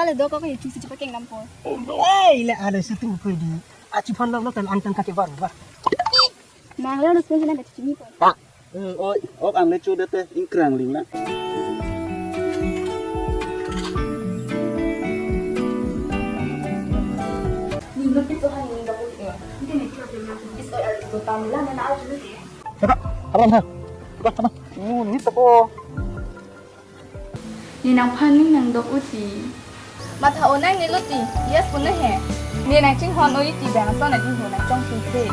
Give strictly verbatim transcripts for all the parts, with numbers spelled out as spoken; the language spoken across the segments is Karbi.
Dok ko kahichu si chepakeng nampon. Ei, le alo si tu ko di. Achi phone lo lo tan an tangka kevan ba. Nang le lo sing na beti ni ko. Hmm, oi, ok ang le chu dete ingkrang ling la. Ni lo pito han ni dok ko. Ni ni pito han ni dok ko. Tata, abang ha. Ba, tata. Oh, ni to ko. Ne nangphan ning nangdok uti. Matha onang ne lo ti, yes punu he. Ne nangchinghon o iti bang ason adi ho nangchong singse.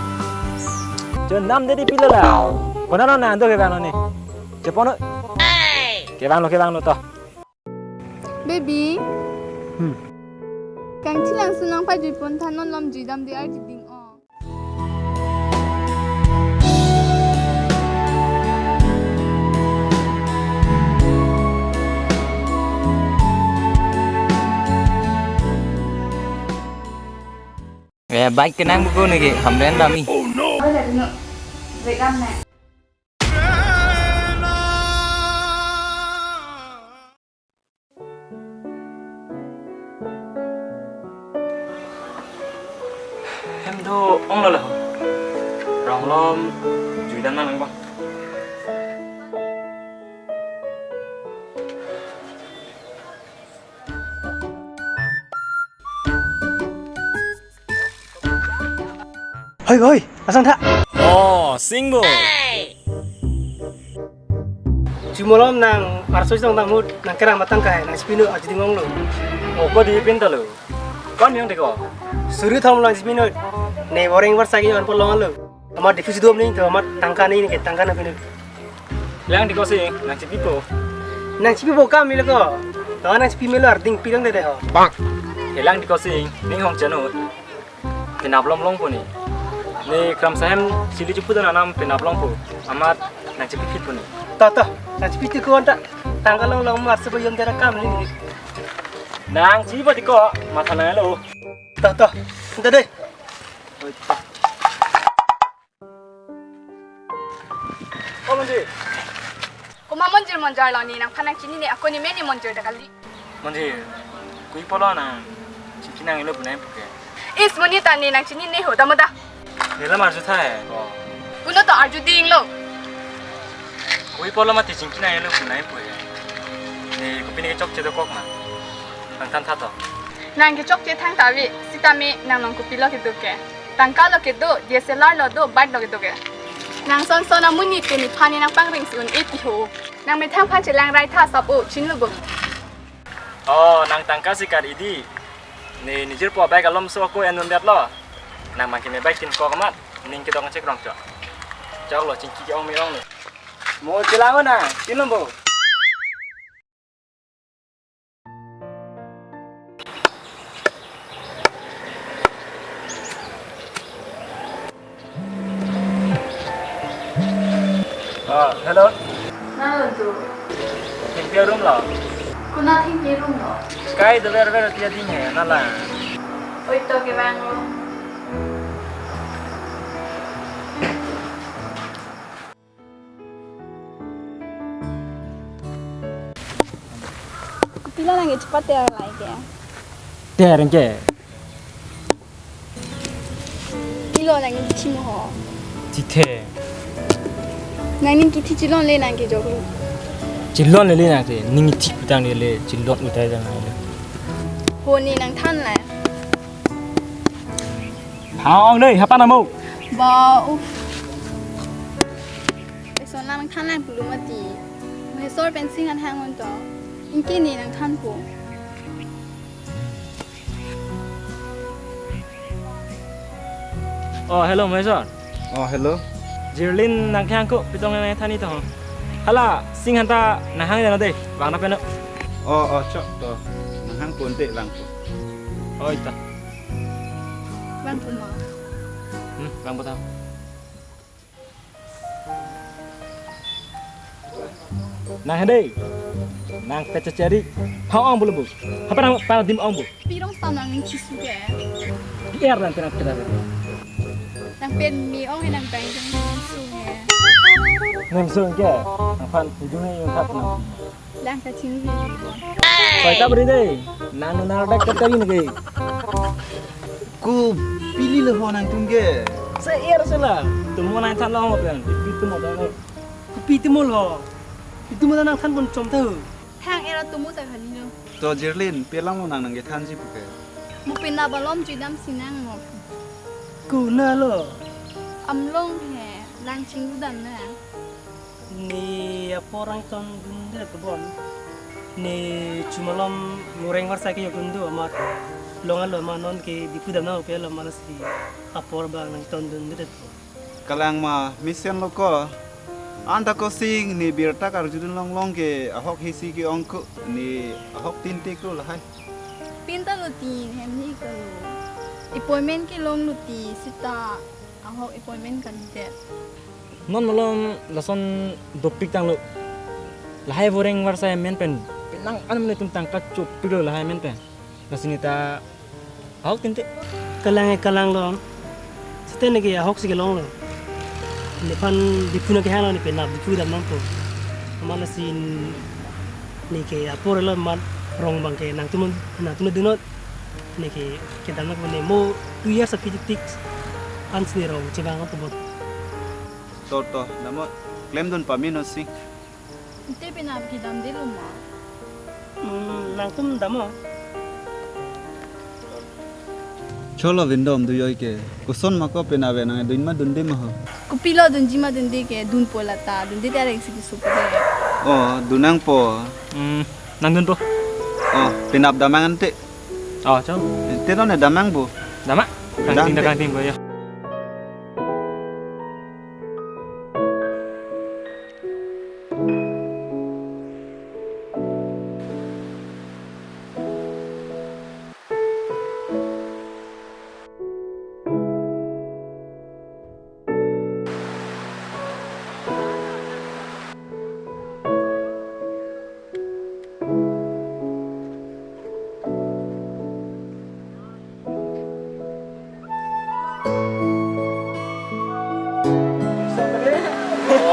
Chonam dedi pilo la. Kona lo nangdok kevang lo ne. Chepon o. Kevang lo, kevang lo to. Baby. Hmm. Kangchilang sunang pajui pon tha non lom juidam de arjuding o. Eh, bike kenang buku niki, hamren dami. Oi, lagi no. Break up na. Hem do ong lo lo. Rong lom juidam nang bang. Hoi, hoi, asang tha. Oh, sing bo. Chumolom nang arso song tangmut nang kerang matang kai nang sipinu aji dingong lo. Oh, ko di pin ta lo. Kon yang deko. Suri thom lang sipinu. Ne boreng bar sagi on polong lo. Ama defisit dom ning to ama tangka ning ke tangka na pinu. Lang deko si nang chipi po. Nang chipi po kam milo ko. To nang chipi melo arding pilang de de ho. Bang. Helang deko si ning hong chanu. Penap lom longpo ne. Ne kram sahem sili chupu dan anam penap longpo. Amat nang chipi phit po ne. To to, nang chipi ti ko anta. Tangka long long mar sebo yom dera kam ni. Nang chipi po ti ko matha nang lo. To to. Anta de. O Monjir. Komat Monjir Monjir lo ne nangphan nangchinine ako ne meni Monjir ta kali. Monjir. Kui polo nang chingki nang ilo punai puke. Is moni ta ne nangchinine ho damoda. Ne lam arju tha he. Ko. Puno to arjuding lo. Kui polo mati chingki nang ilo punai puke. Ne kopi ne kechokche dokok ma. Nang than tha to. Nang kechokche thang ta ave, sitame nang nong kopilo kedo ke. Tangka lo kedo, D S L R lo do, bike lo kedo ke. Nang son son amonit ke nephan ne nangpangring si un-e ti ho. Nang methang phan chelang rai tha sap o, chinlo bo. Oh, nang tangka si kar idi. Ne nijir po bike alom so ko en un det lo. Nang mangke me bike tin ko kamat. Ning kedong chek rong chok. Chok lo chingki ke ong me ong lo. Mo chelang o nang, tin lo bo. Ah, hello. Nalo tu. Thengpi arum lo. Kuna thengpi arum lo. Sky dover ver tia ding he, nala. Oi to kevang lo. Kopilo nang ke chepat ter lai ke. Ter ke. Ilo nang ke chimo ho. Tithe. Nang ning kithi chilon le nang ke jok lo. Chilon le le nang ke. Ning thi putang le le chilon utai jang le. Ho ne nang than lai. Hang dei, hapa namo? Ba, uf. Eson lang than lang pulu mati. Mahesor pensi ngan hang on to. Ingke ne nang than po. Oh, hello, Mahesor. Oh, hello. Jirlin nang kehang ko, pitong nang than ni to. Hala, sing hanta nang hang jana dei, bang na peno. Oh, oh, chok to. Nang hang ponte bang ko. Oh, ita. Bang puma. Hmm, bang pota. Nang hende. Nang pecah ceri. Hau ong belum bu. Apa nang para dim ong bu? Pirong sam nang ning chisu ke. Di er nang pirang pirang. Nang pen mi ong nang bang jeng ning su ke. Nang su ke. Nang pan hidung ni yung hap nang. Lang kachingri. Soi ta beri dei. Nang nang dak katari nage. Kopilo ho nangtum ke? Se er sela. Tumo nangthan lo mo pen. Ipi tumo dong lo. Kopi tumo lo. Itum nangthan pon chom ta ho. Thang era tumo ta khani lo. To Jerlin, pi alam lo nang nangkethanji puke? Mo penap alom jui damsi nang mo. Konat lo? Amlong he, lang chingru dam na. Ne apor nangtondunde tebon. Ne chumalom mureng varsai kejokdun do amat. Long alo ma non ke Diphu dam nang ope alo ma lasi apor abang nangtondunde tebon. Kalang ma mesen lo ko. Anta ko sing ne birta karjudun longlong ke ahok hesi ke-ong ko ne ahok tinte ko lahai. Pinta lo tin hem ni ko lo. Appointment kelong lo ti sita ahok appointment kandet. Non malom lason dopik tanglo. Lahai voreng varsai amen pen. Penang an amen atum tangka chopik lo lahai amen pen. Lasi ne ta ahok tinte. Kalang e kalang lo. Sita ne ke ahok si kelong lo. Nephan Diphu nangkehang lo ne penap Diphu dam nangpo. Amat lasi ne ke apor lo amat rong abang ke nangtum nangtum dunnon. Ne ke kedam nangpo ne mo two years aphi tik tik. Ansi ne rong chevang nangpo bon. To to, damnon. Klemdun pame non si. Ante penap kedamde lo ma? Hmm, nangtum damnon. Cholo Vindom dujoi ke. Koson ma ko penap e nangdun ma dunde ma ho. Kopilo dunji ma dunde ke dunpo lata. Dunde te areng si keso pede. Oh, dun nangpo. Hmm, nangdunpo. Oh, penap damnang ante. Oh, chom. Te non ne damnang bo. Dam ma? Dam Kangting da te. Kangting bo ya.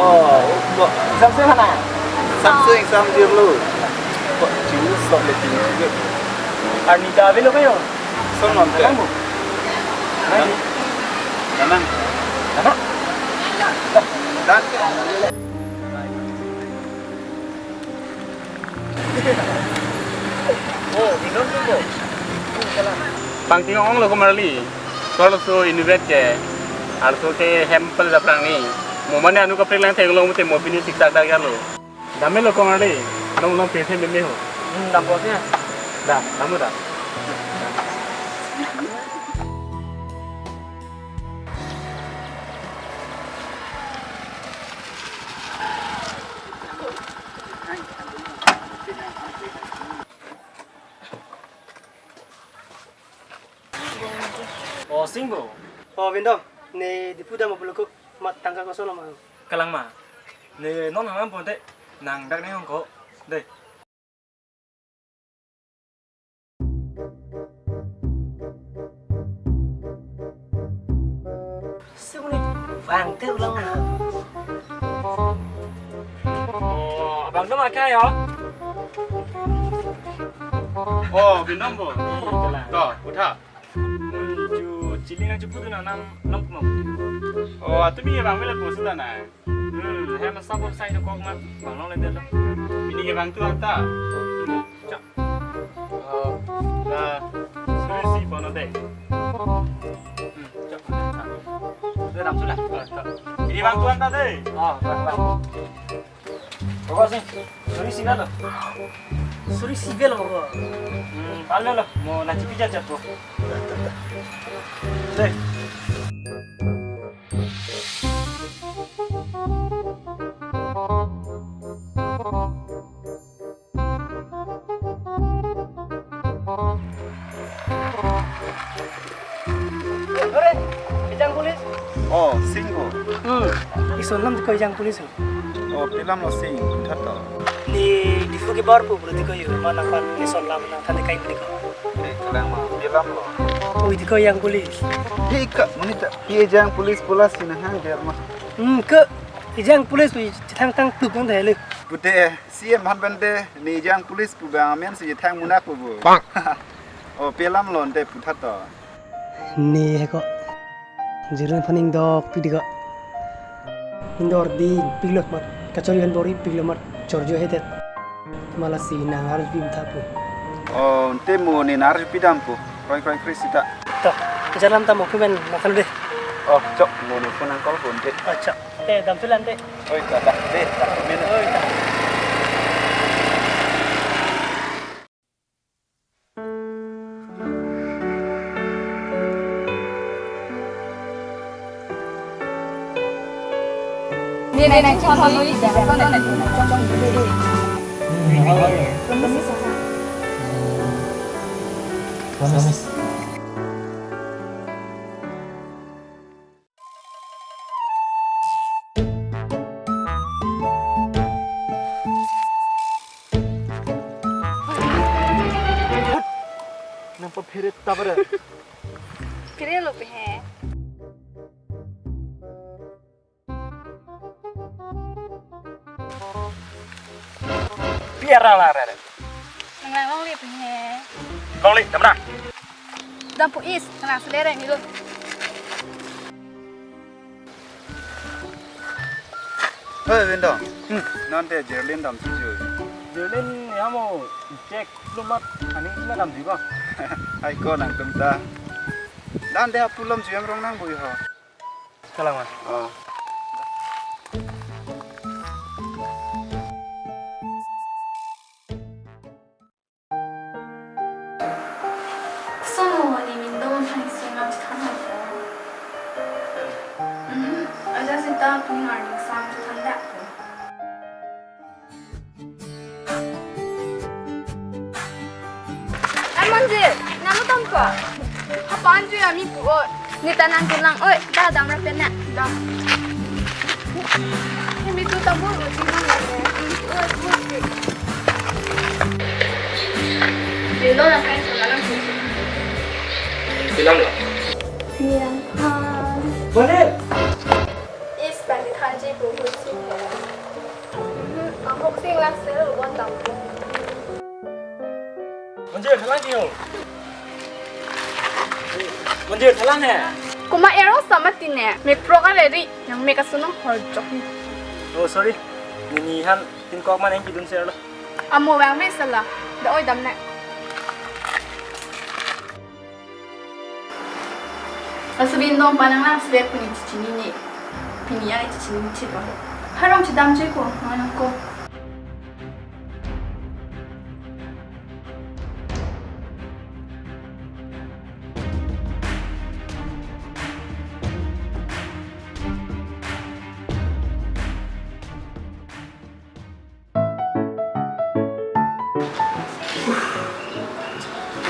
Oh, exam se mana? Exam se, exam dir lo. Kok jenis sok le tinggi juga. Arnita avelo kayo? Son non te. Kamu? Damnang. Damnang. Damnang. Dan. Pangting ong lo komarli. Solo so inutvet ke. Arso ke hem pale dapprang ni. Mo mane anu kaprek lang theklong mute mo pini siksak dak lo. Dam-e lo komarli. Long long pe the meme ho. Hmm, dampo si. Da, dampo da. Oh, Singbo. Oh, Vindom. Ne Diphu dam apot lo ko, mat tangka koson lo ma? Kalang ma. Ne non hangam ponte, nang dak ne hong ko. Dei. Sumni bang te ulang. Oh, abang tu makai ya? Oh, Vindom bo. Iya, kalang. To, utha. Hmm, ju chili nang jupu tu nang nam nam kumam. Oh, atumi abang mela bosu ta nang. Hmm, hem asap bom sai dokok mat. Bang long lender lo. Pini ke bang tu anta. Chak. Oh, na, suri si bono de. Hmm, chak. Dia nam sudah. Ah, chak. Pini bang tu anta de. Oh, bang, bang. Pokok sih, suri si na lo. Suri si belo pokok. Hmm, palo lo. Mo na chipi jajat po. Deh. Ore, ejang police. Oh, Singbo. Hmm. Ison lam diko ejang police. Oh, pi alam lo Sing, tha to. Ne Diphu ke bar pu bro diko yo, mana pan ison lam nangthan kai diko. Eh, kalang ma, pi alam lo. Oi diko ejang police. Hei ka, monit ta, pi ejang police pulas sina hang der ma. Hmm, ke ejang police pi chethang tangtup nang dai le. Pute, C M aphan pen te, ne ejang police pu abang amen si thang munak pu bu. Bang. O, pi alam lo ante putha to. Ne he ko. Jirun aphan ingdok pidi ko. Indor di pilo mat. Kachori aphan bor-ipiklo mat. Chorjo hedet. Mala si nang harus bim thapu. O, ante mo ne nang harus pidam pu. Kroi kroi kroi sita. To, jalan ta mo kuben makan deh. O, chok, mo ne phone nang call pu ante. Acha, te dam tulan te. Oi, ta, ta, te, ta, men. Oi, ta. Nang pa phere ta pare. Phere lo pe he. Pi arang lang re. Nang lang longle pe he. Longle, dam ra. Dam pu is, nang lang selera ni lo. Hei, Windong. Hmm. Non te Jerlin dam si ju. Jerlin ya mo cek lu mat, ani cuma dam juga. Ai ko nangtum ta. Dan de apulom juyang rong nang bui ho. Kalang ma. Oh. Sono ni min dong thang sing ap chethan ha po. Hmm, aja sita pung arning sang chethan da po. Ai Monjir, nang lo tampa. Hapan ju ami pu oi. Neta nang tulang oi, ta dam ra pen na. Dam. Ini tu tabur uji nang ya. Oi, oi. Dilo na kai tu dalam tu. Bilang lo. Bilang. Boleh. Is pandi thanji pu husi he. Mhm, ahok sing lang sel bon dam. Monjir, thalang kio. Monjir, thalang he. Kuma ero sama tine, me program eri, yang me kasunong hor jok ni. Oh, sorry. Nini han tin kok man yang kidun sel lo. Amo bang me sala, da oi dam ne. Laso Windong pa nang lang sibek pini chechini ni. Pini ya chechini ni chit lo. Harong chedam choi ko, nang ko.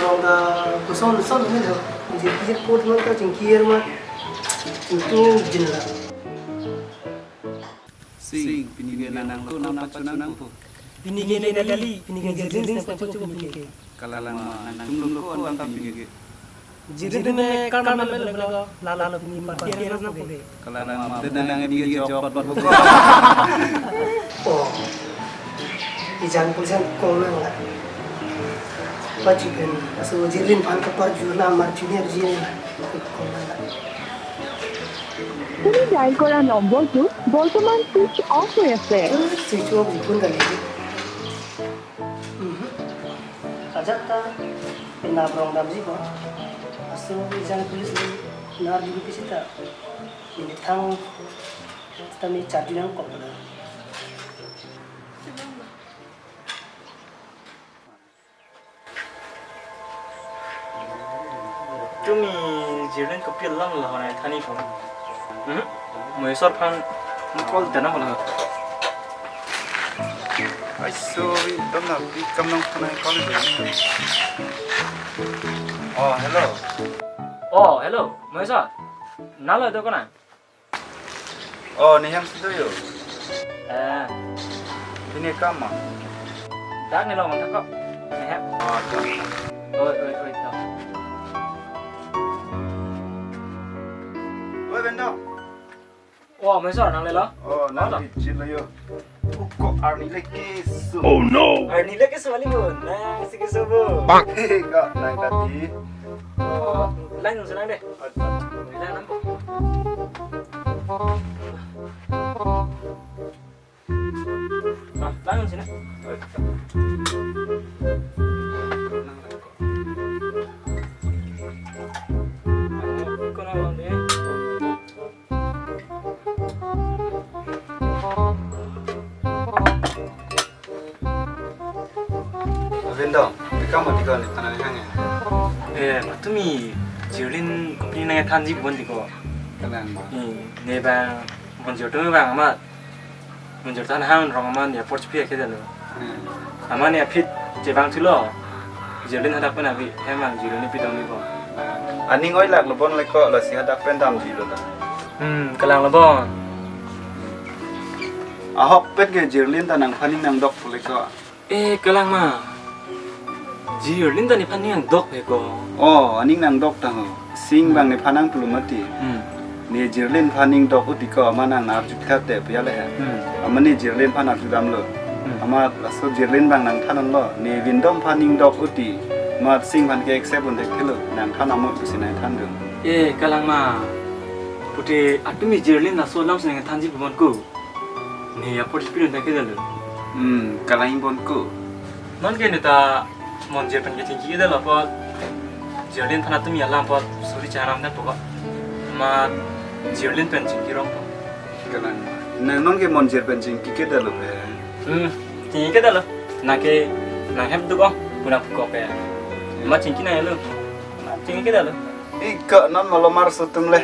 Rong ta koson son ni lo. Jir jir pot man ta jingkir ma. Itu jin la. Sing, pini ke nang tu nang pachu nang pu. Pini ke nang kali, pini ke jir jir nang pachu pini ke. Kalang ma nangtum lo ko antam pini ke. Jir jir me kar ma me lo lo. La la lo pini pa kir na pu ke. Kalang ma te nang di ke jok pat pat ko. Oh. Ijan pusan kong nang la. Pachi pen aso Jerlin aphan kapar jur la mar junior junior kong nang la. Tumi dial kora nombor tu bortoman switch off hoi ase. Switch off jipun kali. Mhm. Ajat ta pina brong dam ji ko. Aso ijan police ni nar juri pisi ta. Ini thang. Sita me charge nang kok pada. Tumi Jerlin kopi alam lo honai thani phone. Hmm? Moisor aphan call dana hola. Ai sorry, dam na pi kam nang phone call dana. Oh, hello. Oh, hello. Moisor. Nalo do kona? Oh, ne hem si do yo. Eh. Pini kam ma? Dak ne long thak ko. Ne hem. Oh, to. Oi, oi, oi, to. Oi, Windong. Oh, Mesor, nanglelo? Oh, nang Oh, di chilo yo. Uko arni le keso. Oh no! Arni le keso kali bo. Nangsi keso bo. Bang. He, kok nang tadi. Oh, lang senang deh. Lang nang. Ah, lang sini. Kono deh. Abin dong, di kam di kam ni panan hang ya. Eh, matumi Jirlin company nangthanji bon di ko. Kalang ba. Hmm, ne bang, monjir tu bang amat. Monjir than hang rong amat ya porch pia kedalo. Hmm. Amat ne aphi chevang thulo. Jirlin hadak pen abi, emang Jirlin ni pitong ni ko. Aning oi lak lo bon le ko, lasi hadak pen damji lo ta. Hmm, kalang lo bon. Ahok pet ke Jirlin ta nangphan ning nangdok pule ko. Eh, kalang ma. Jirlin ta nephan ning nangdok he ko. Oh, aning nangdok ta ho. Sing bang nephan nangpulu mati. Hmm. Ne Jirlin phan ning dok uti ko, amat nang arju khat te pia le he. Hmm. Amat ne Jirlin phan arju damlo. Hmm. Amat laso Jirlin bang nangthan lo. Ne Vindom phan ning dok uti. Amat Sing phan ke accept un thekthelo. Nangthan amo pusi nangthan dong. Eh, kalang ma. Pute atumi Jirlin laso alam si nangthanji bon ko. Ne apor pidun ta kedalo. Hmm, kalang bon ko. Non ke ne ta monjir pen kechingki kedalo apot. Jirlin phan atumi alam apot suri charam dan pokok. Amat Jirlin pen chingki rong po. Kalang. Nang non ke monjir pen chingki kedalo pe. Hmm, chingki kedalo. Nang ke nang hem duk ong, puna pokok pe. Amat chingki nanglo. Chingki kedalo. Iko non malomar so atum le.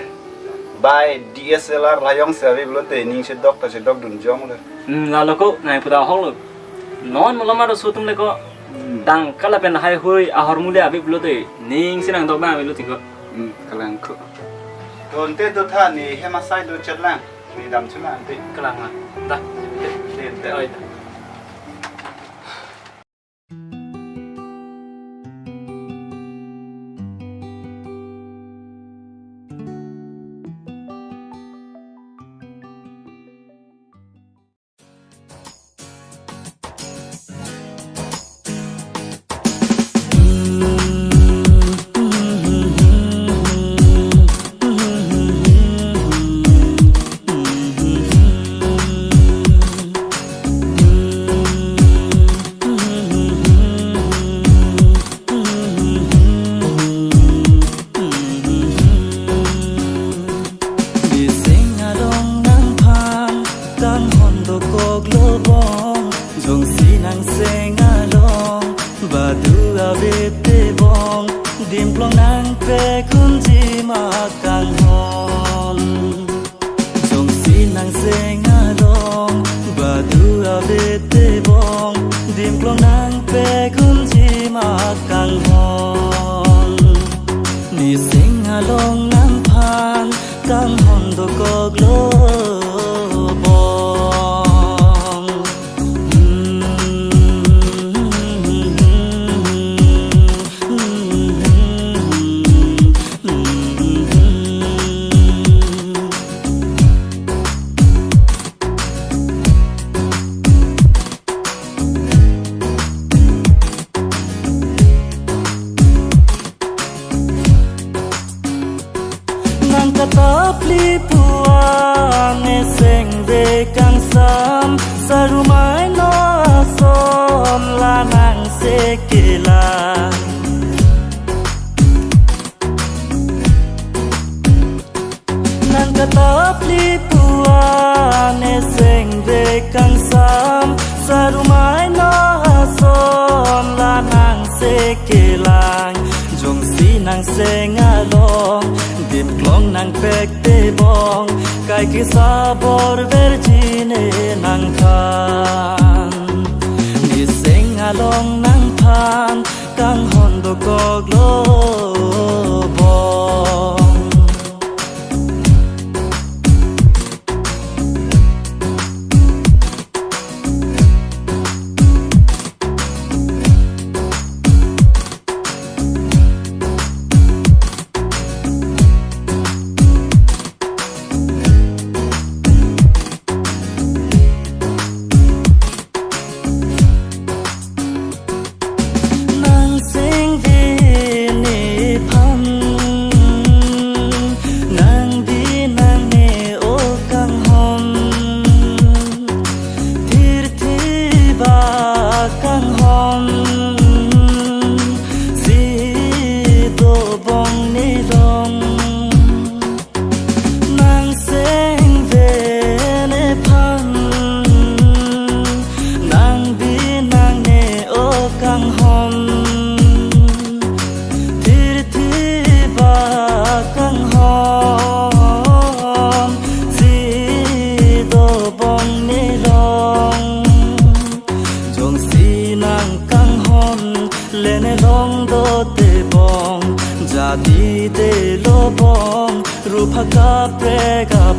Bai D S L R layong si ave pulote ning chedok ta chedok dun jong le. Hmm, lalo ko, nang puta hong lo. Non malomar so atum le ko. Hmm. Tangka lapen haihui ahormu le ave pulote ning si nangdok bang ave lo ti ko. Hmm, kalang ko. Donte do tha ne hem asai do chet lang. Ne dam chu lang te. Kalang lang. Da. Te, te, te. Oi. Bising along nangphan kanghon dokok lo bong, jongsi nangseng along badu ave te bong, dimplong nangpek unji ma kanghon. Jongsi nangseng along badu ave te bong, dimplong nangpek unji ma kanghon. Ne sing along nangphan kanghon dokok lo bong. Nangkatapli puan eseng vekangsam, sarumai no ason la nangsekela. Nangkatapli puan eseng vekangsam, sarumai no ason la nangsekelang. Jongsi nangseng along dimplong nangpek te bong, kai kesabor verjine nangphan. Ne sing along nangphan kanghon dokok lo bong.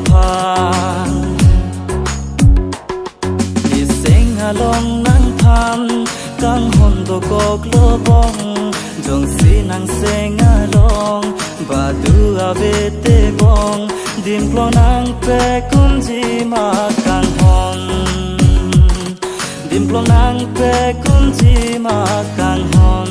Phan. Niseng along nangphan kanghon dokok lobong, jongsi nangseng along badu ave te bong, Dimplo nangpek unji ma kanghon, Dimplo nangpek unji ma kanghon.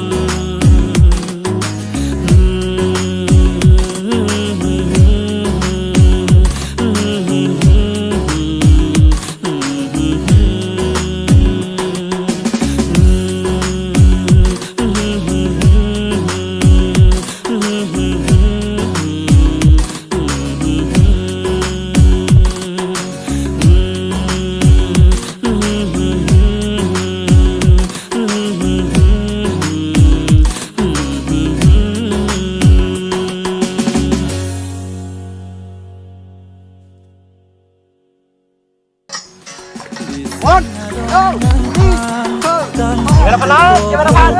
One, two, three, four. Gimana, Pala? Gimana, Pala?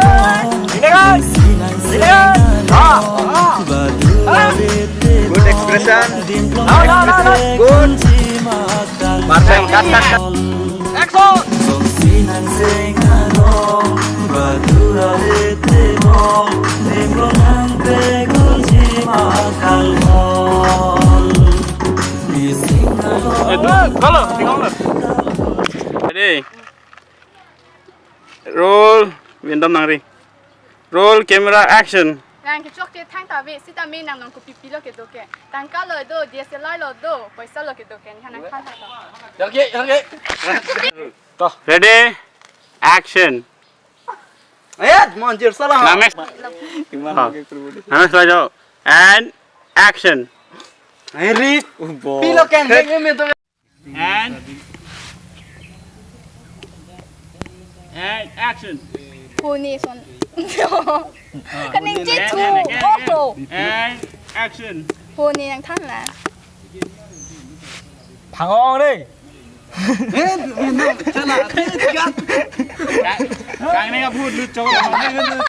Ini kan? Ini kan? Ah, ah. Ah. Good expression. No, no, no, no. Good. Perfect. Cut, cut, cut. Action. Halo, tinggal. Ready. Roll, Windom Nangri. Roll, camera, action. Nang kechok ke thang ta ve, sita me nang nang kopi pilo kedo ke. Tangka lo do, D S L R lo do, paisa lo kedo ke, nang thang thang to. Oke, oke. Ready, action. Ayat, monjir salah. Names. Oh. Names saja. And action. Eri. Pilo kendek me to. And, and action. Huni son. Kaning again, chichu. Again, again. Oh. And action. Huni nang thang la. Phangong dei. Eh, minum, chala, eh, tiga. Kang ne ka bhut lut chok.